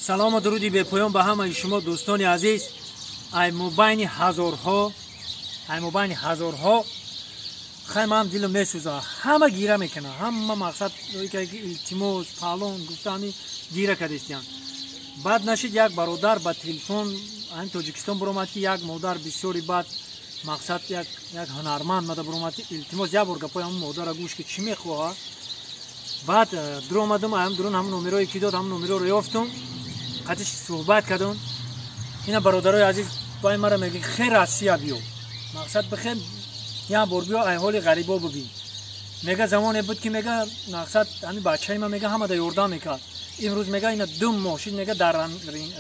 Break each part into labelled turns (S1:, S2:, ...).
S1: Салому дуруди бепоён ба ҳамаи шумо дӯстони азиз. Ай мобайни ҳазорҳо, ай мобайни ҳазорҳо хай ман дилам месӯза. Ҳама гира мекунад, ҳама мақсад ки илтимос палон гуфтани гира кардистиян. Баъд нашид як бародар ба телефон ҳамин Тоҷикистон буромад, ки як модар бисёри баъд мақсад як ҳунарманд мада буромад, ки илтимос як бор гапои ҳамон модара гӯш ки чӣ мехоҳад. Баъд дуромадам, ҳам дурун ҳамон номерое ки дод, ҳамон номероро ёфтум, қатиш суҳбат кардам. Ина бародарои азиз, бай мара меги хе Россия биё, мақсад бихе як бор биё, ай ҳоли ғарибо бибин. Мега замоне буд ки мега мақсад ҳамин бачаи ма мега ҳамада ёрдам мекард. Имрӯз мега ина ду мошин мега дар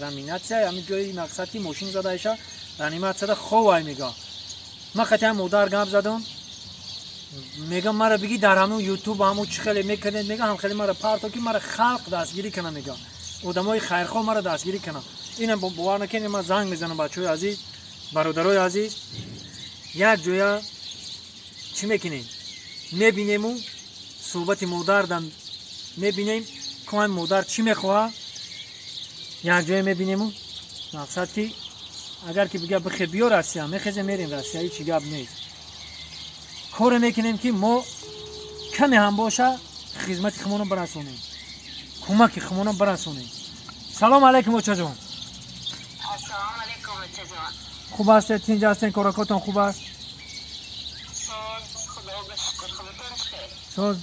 S1: реаниматсия, ҳамин ҷои мақсад ки мошин задаиша реаниматсияда ховай мега. Ман қати ҳам модар гап задам, мега мара биги дар ҳамун ютуб ҳамун чӣ хеле мекардед, мега ҳам хеле мара парто ки мара халқ дастгирӣ кана, мега одамои хайрхоҳ мара дастгирӣ кана. Ина бовар накунед, ман занг мезанам бачаҳои азиз, бародарои азиз, як ҷоя чӣ мекунем, мебинему суҳбати модардан мебинем, ку ҳами модар чӣ мехоҳад, як ҷоя мебинему мақсад ки агар ки бига бихе биё Россия, мехезем мерем Россия, ҳичи гап нест. Коре мекунем ки мо каме ҳам боша хизмати хумоно барасонем, кӯмаки хумоно барасонем. Салом алайкум, очаҷон.
S2: Ассалому алайкум, очаҷон.
S1: Хуб ҳастед, тинҷ ҳастед, коракотон хуб аст?
S2: Соз, худо ба шукр, худатон чӣ хел?
S1: Соз,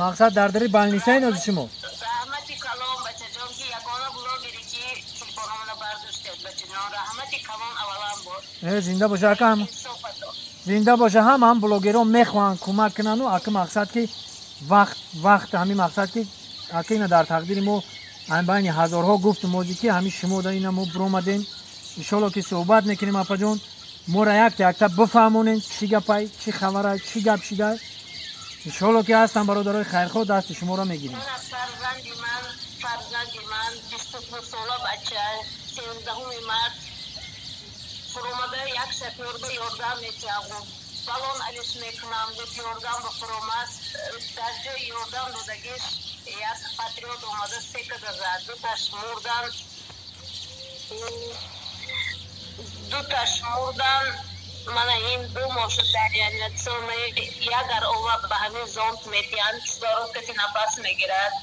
S1: мақсад дар дари балнисаи нози шумо.
S2: Раҳмати калон, бачаҷон, ки ягона блогере ки телефономона бардоштед, бачаҷон, раҳмати калон аввалан бор.
S1: Зинда боша ака, зинда боша. Ҳама ҳам блогерон мехоҳанд кӯмак кунану ака мақсад ки вақт вақт ҳамин мақсад ки ака ина дар тақдири мо ҳамин байни ҳазорҳо гуфтум ози ки ҳамин шумо да ина мо биромадем. Иншолло ки суҳбат мекунем, апаҷон, моро якта якта бифаҳмонем чӣ гапай, чӣ хабарай, чӣ гап шидай. Иншолло ки ҳастам бародарои хайрхоҳ, дасти шуморо мегирем.
S2: Фарзанди ман, фарзанди ман 22 сола бача, 13-уми март фуромада, як шофёрба ёрдам метиҳам, балон алиш мекунам гуфт, ёрдам ба фуромад. Дар ҷои ёрдам додагиш як патриот омада секада зад, дуташ мурдан, дуташ мурдан. Мана ин ду моҳ шуд дар реанимационный, ягар ова ба ҳамин зонд метиҳанд, кислород каси нафас мегирад.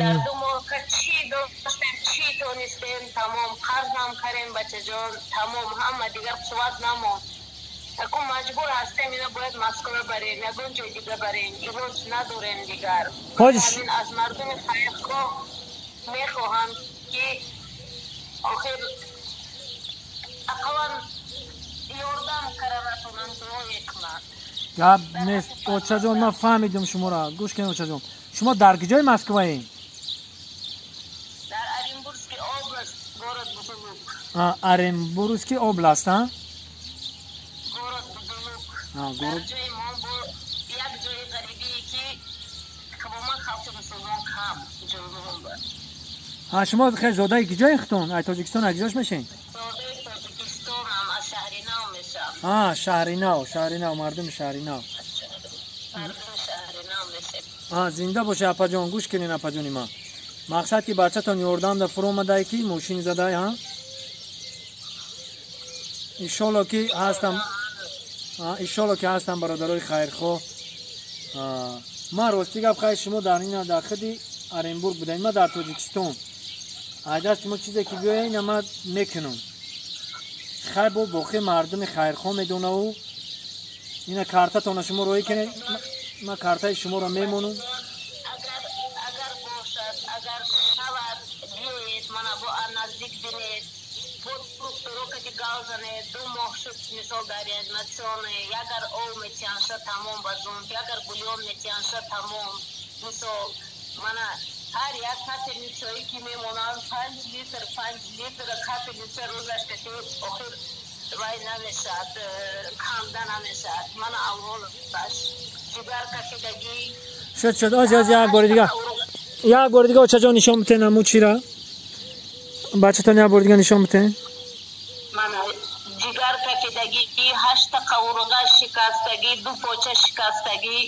S2: Дар 2 моҳ чӣ доштем, чӣ тонистем, тамом қарзам кардем, бачаҷон, тамом, ҳама дигар қувват намонд. Акун маҷбур ҳастем, ина бояд Москва барем, ягон ҷой дига барем, илоҷ надорем дигар. Ҳамин аз мардуми хайрхоҳ мехоҳам ки охир ақаллан ёрдам каранатонам, дуое кунанд.
S1: Гап нест, очаҷон, ман фаҳмидам шуморо. Гӯш кунед, очаҷон, шумо дар куҷои Москваем?
S2: Дар Оренбургский область, город Бузулук.
S1: Оренбургский область, а?
S2: Город Бузулук. Дар ҷои мо як ҷои ғарибие ки тамоман халқи мусулмон кам ҷои.
S1: Ҳа, шумо хел зодаи куҷои хутон? Ай Тоҷикистон аз куҷош мешин?
S2: Зодаи Тоҷикистонам, аз Шаҳри Нав мешам.
S1: А, Шаҳри Нав, Шаҳри Нав, мардуми Шаҳри Нав.
S2: Мардуми Шаҳри Нав мешем.
S1: А, зинда боша, апаҷон. Гӯш кунед, апаҷони ман, мақсад ки бачатон ёрдам да фуромадай ки мошин задай, ҳа? Иншолло ки ҳастам, иншолло ки ҳастам бародарои хайрхоҳ. Ман рости гап, хай шумо дар ина дар худи Оренбург будаед, ман дар Тоҷикистон. Ай даст шумо чизе ки биёя, ина ман мекунам. Хай бо боқи мардуми хайрхоҳ медонаву ина картатона шумо роҳӣ кунед, ман картаи шуморо мемонам.
S2: Агар бошад, агар шавад, биёед, мана бо наздик бинед, бо духтуро кати гап занед. 2 моҳ шуд, мисол, дар реанимационный, ягар ов метиҳанша, тамом, ба зонд, ягар бульон метиҳанша, тамом. Мисол, мана ҳар як капельницае ки мемонанд, 5 литр, 5 литр капельница рӯзаш кати охир вай намешавад, канда намешавад. Мана авволаш ҷигар кашидагӣ.
S1: Шуд, шуд. Ози, ози, як бори дига, як бори дига, очаҷон, нишон битен аму чира бачатон, як бори дига нишон битен.
S2: Мана ҷигар кашидагӣ, ҳашта қавурға шикастагӣ, ду поча шикастагӣ.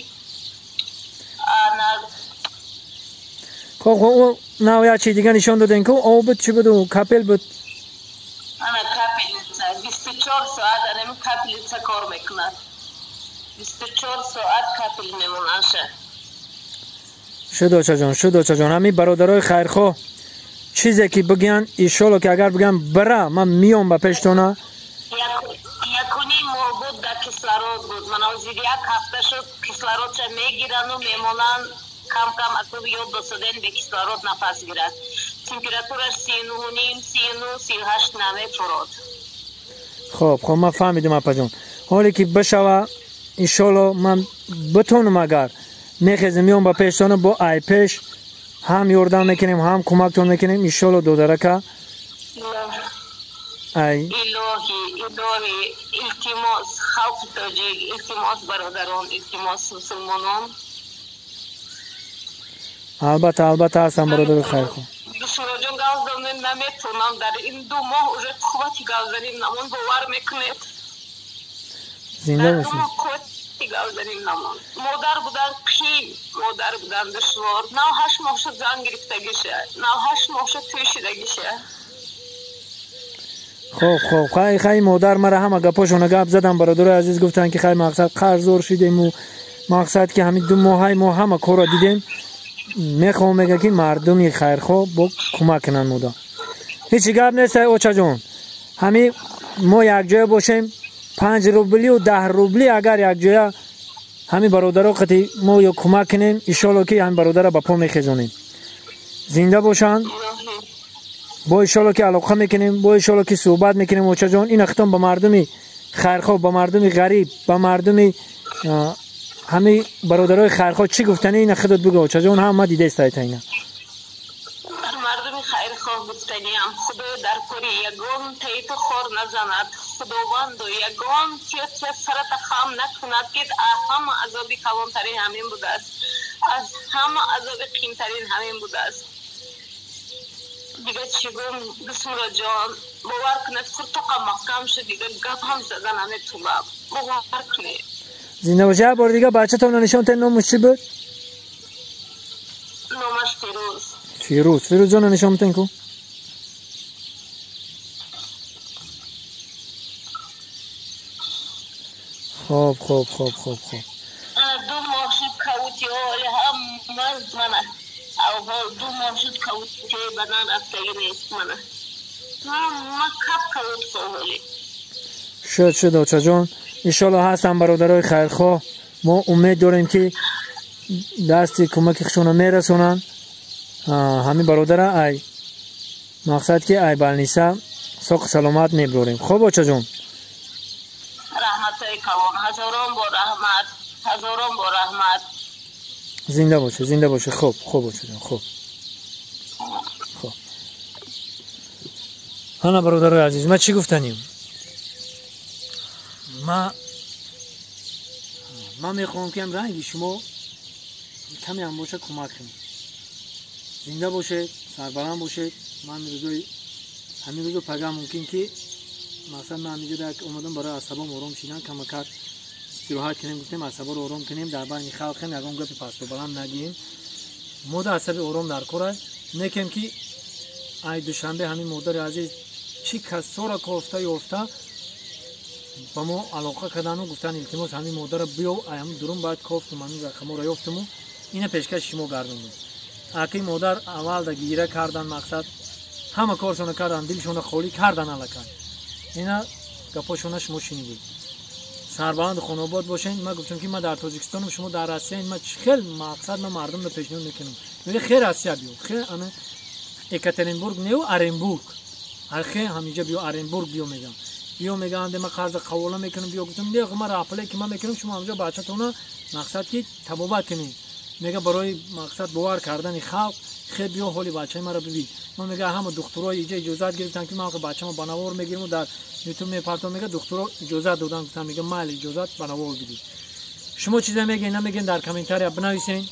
S1: Хоб, нав як чи дига нишон додем ку, об буд, чӣ буд, капель буд?
S2: Ана капельница, 24 соат анами капельница кор мекунад. 24 соат капель мемонаша.
S1: Шуд, очаҷон, шуд, очаҷон. Ҳамин бародарои хайрхоҳ чизе ки бигӯянд, иншолло ки агар бигӯянд бира, ман миём ба пештона.
S2: Якуним моҳ буд дар кислород буд. Ман ҳозир як ҳафта шуд кислородша мегирану мемонанд, кам-кам аку ёд досаден бе кислород нафас гирад. Температураш 39.5, 39, 38 намефурод.
S1: Хоб, хоб, ман фаҳмидам, апаҷон. Ҳоле ки бишава, иншолло ман битонам, агар мехезем, миём ба пештона, бо ай пеш ҳам ёрдам мекунем, ҳам кӯмактон мекунем, иншолло, додарака. Ай
S2: Илоҳӣ, илоҳӣ, илтимос, халқи тоҷик, илтимос, бародарон, илтимос, мусулмонон.
S1: Албатта, албатта, ҳастам бародари хайрхоҳ.
S2: Душмуроҷон, гап занем наметавонам, дар ин 2 моҳ уже қуввати гап занем намон, бовар мекунед?
S1: Зинда бошед.
S2: Қуввати гап занем намон. Модар будан қиин, модар будан душвор. Нав 8 моҳ шуд зан гирифтагиша, нав 8 моҳ шуд тӯй шидагиша.
S1: Хоб, хоб, хай, хай, модар мара ҳама гапошона гап задам, бародарои азиз, гуфтанд ки хай мақсад қарздор шидему, мақсад ки ҳамин 2 моҳаи мо ҳама корро дидем, мехоҳам, мега ки мардуми хайрхоҳ бо кӯмак кунанд мода. Ҳечи гап нест, очаҷон. Ҳамин мо якҷоя бошем, 5 рублию 10 рубли агар якҷоя ҳамин бародаро қати мо ё кӯмак кунем, иншолло ки ҳамин бародара ба по мехезонем. Зинда бошанд. Бо иншолло ки алоқа мекунем, бо иншолло ки суҳбат мекунем, очаҷон. Ин хитом ба мардуми хайрхоҳ, ба мардуми ғариб, ба мардуми ҳамин бародарои хайрхоҳ чӣ гуфтани, ина худат бигӯ, очаҷон, ҳама дидеста ина.
S2: Мардуми хайрхоҳ гуфтаниам, худоё дар кори ягон таиту хор назанад, худованду ягон тия сарата хам накунад, ки ҳама азоби калонтарин ҳамин будааст, аз ҳама азоби қимтарин ҳамин будааст. Дига чӣ гум, Бисмуроҷон, бовар кунед, хуртоқа маҳкам шуд, дига гап ҳам зада наметавонам, бовар кунед.
S1: Зинда бошед. Як бори дига бачатонро нишон тед, номаш чӣ буд?
S2: Номаш Фирӯз.
S1: Фирӯз, Фирӯз ҷонро нишон метен ку. Хоб, хоб, хоб, хоб, хоб.
S2: 2 моҳ шуд кавутиҳо, ҳоли ҳама мана авҳол 2 моҳ шуд кавутиҳои бадан рафтагӣ нест, мана ҳама кап кавут ҳоли.
S1: Шуд, шуд, очаҷон. Иншолло ҳастам бародарои хайрхоҳ. Мо умед дорем ки дасти кӯмаки худшонро мерасонанд. Ҳамин бародара ай мақсад ки ай балниса соқи саломат мебарорем. Хоб, очаҷон.
S2: Раҳматҳои калон, ҳазорон бор раҳмат, ҳазорон бор раҳмат.
S1: Зинда бошед, зинда бошед. Хоб, хоб, очаҷон, хоб. Хоб. Ҳана бародарои азиз, ман чӣ гуфтанем? Ман мехоҳам ки ҳам ранги шумо каме ҳам боша кӯмак кунем. Зинда бошед, сарбаланд бошед. Ман рӯзои ҳамин рӯзо пага мумкин ки масалан ман ҳаминҷо омадам барои асабом ором шидан, камакак истироҳат кунем, гуфтем асаборо ором кунем, дар байни халқем ягон гапи пасту баланд нагием. Мода асаби ором дар кор аст. Некем ки ай Душанбе ҳамин модари азиз чӣ касора кофта ёфта ба мо алоқа кардану гуфтан илтимос ҳамин модарро биё, ай ҳамин дурун баъд кофтум, ҳамин рақаморо ёфтуму ина пешкаши шумо гардондум. Аки модар аввалда гира кардан, мақсад ҳама коршона кардан, дилшона холӣ кардан аллакай. Ина гапошона шумо шунидед. Сарбаланду хонобод бошед. Ман гуфтам ки ман дар Тоҷикистонам, шумо дар Россия. Ман чӣ хел мақсад ман мардумро пешниҳод мекунам. Мега хе Россия биё, хе ана Екатеринбург неу Оренбург. Хе ҳаминҷа биё, Оренбург биё мегам. Биё мегам, ман қарза қавола мекунам, биё. Гуфтам не, ман раҳпуле ки ман мекунам, шумо ҳамҷо бачатона мақсад ки табобат кунед. Мега барои мақсад бовар кардани халқ хе биё ҳоли бачаи маро бибин. Ман мега ҳама духтурои иҷа иҷозат гирифтан ки ман бачамо ба навор мегирам дар ютуб мепартом. Мега духтуро иҷозат додан, гуфтан мега майли иҷозат ба навор бидӣ. Шумо чизе мегӯед, намегӯед, дар комментария бинависен.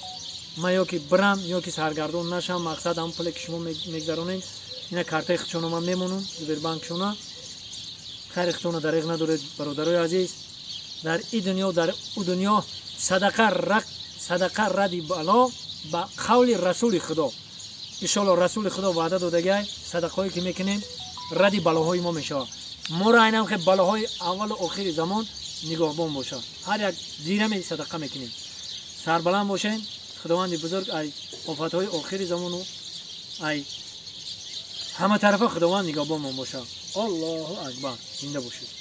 S1: Ман ё ки бирам, ё ки саргардон нашам, мақсад ҳамон пуле ки шумо мегзаронед, ина картаи худшона ман мемонам, Сбербанкшона. Хайри худтона дариғ надоред, бародарои азиз. Дар и дунё, дар ӯ дунё садақа ради бало ба қавли расули худо. Иншоалло, Расули Худо ваъда додагай, садақаҳое ки мекунем, ради балоҳои мо мешавад. Моро айнам хе балоҳои аввалу охири замон нигоҳбон бошад. Ҳар як дираме садақа мекунем. Сарбаланд бошем. Худованди бузург ай офатҳои охири замону ай ҳама тарафа Худованд нигоҳбонмон бошад. Аллоҳу акбар, зинда бошед.